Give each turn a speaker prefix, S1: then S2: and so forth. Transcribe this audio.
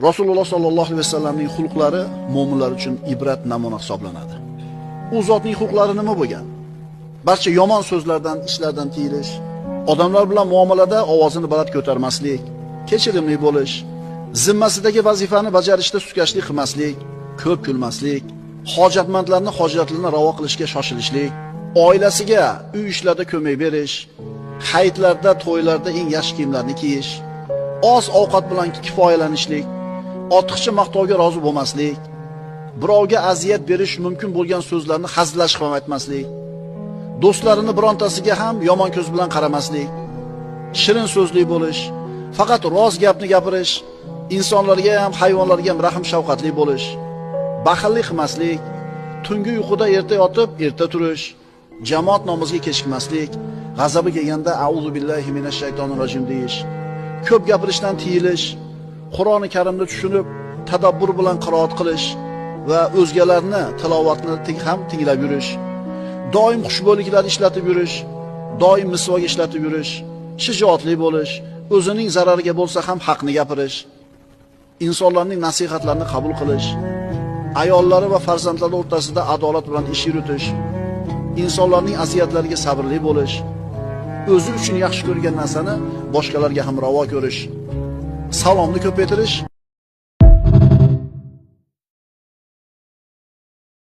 S1: Rasululloh sollallohu alayhi vasallamning xulqlari mo'minlar uchun ibrat namuna hisoblanadi. U zotning xulqlari nima bo'lgan? Barcha yomon so'zlardan, ishlardan tiyilish, odamlar bilan muomalada ovozini baland ko'tarmaslik, kechirimli bo'lish, zimmasidagi vazifani bajarishda sustkashlik qilmaslik, ko'p kulmaslik, hojatmandlarning hojatlarini ravo qilishga shoshilishlik, oilasiga uy ishlarida ko'mak berish, hayitlarda, to'ylarda eng yaxshi kiyimlarni kiyish, oz ovqat bilan kifoyalanishlik, ortiqcha maqtovga rozi bo'lmaslik, birovga aziyat berish mumkin bo'lgan so'zlarni hazillashib ham aytmaslik, do'stlarini birontasiga ham yomon ko'z bilan qaramaslik, shirin so'zli bo'lish, faqat rost gapni gapirish, insonlarga ham, hayvonlarga ham rahim shafqatli bo'lish, baxillik qilmaslik, tungi uyquda erta yotib, erta turish, jamoat namoziga kechikmaslik, g'azabi kelganda a'uzu billahi minash shaytonir rojim deyish, ko'p gapirishdan tiyilish, Qur'oni Karimni tushunib, tadabbur bilan qiroat qilish va o'zgalarni tilovatini ham tinglab yurish, doim xushbo'yliklar ishlatib yurish, doim misvok ishlatib yurish, shijoatli bo'lish, o'zining zarariga bo'lsa ham haqni gapirish, insonlarning nasihatlarini qabul qilish, ayollari va farzandlari o'rtasida adolat bilan ish yuritish, insonlarning aziyatlariga sabrli bo'lish, o'zi uchun yaxshi ko'rgan narsani boshqalarga ham ravo ko'rish, salomni ko'paytirish.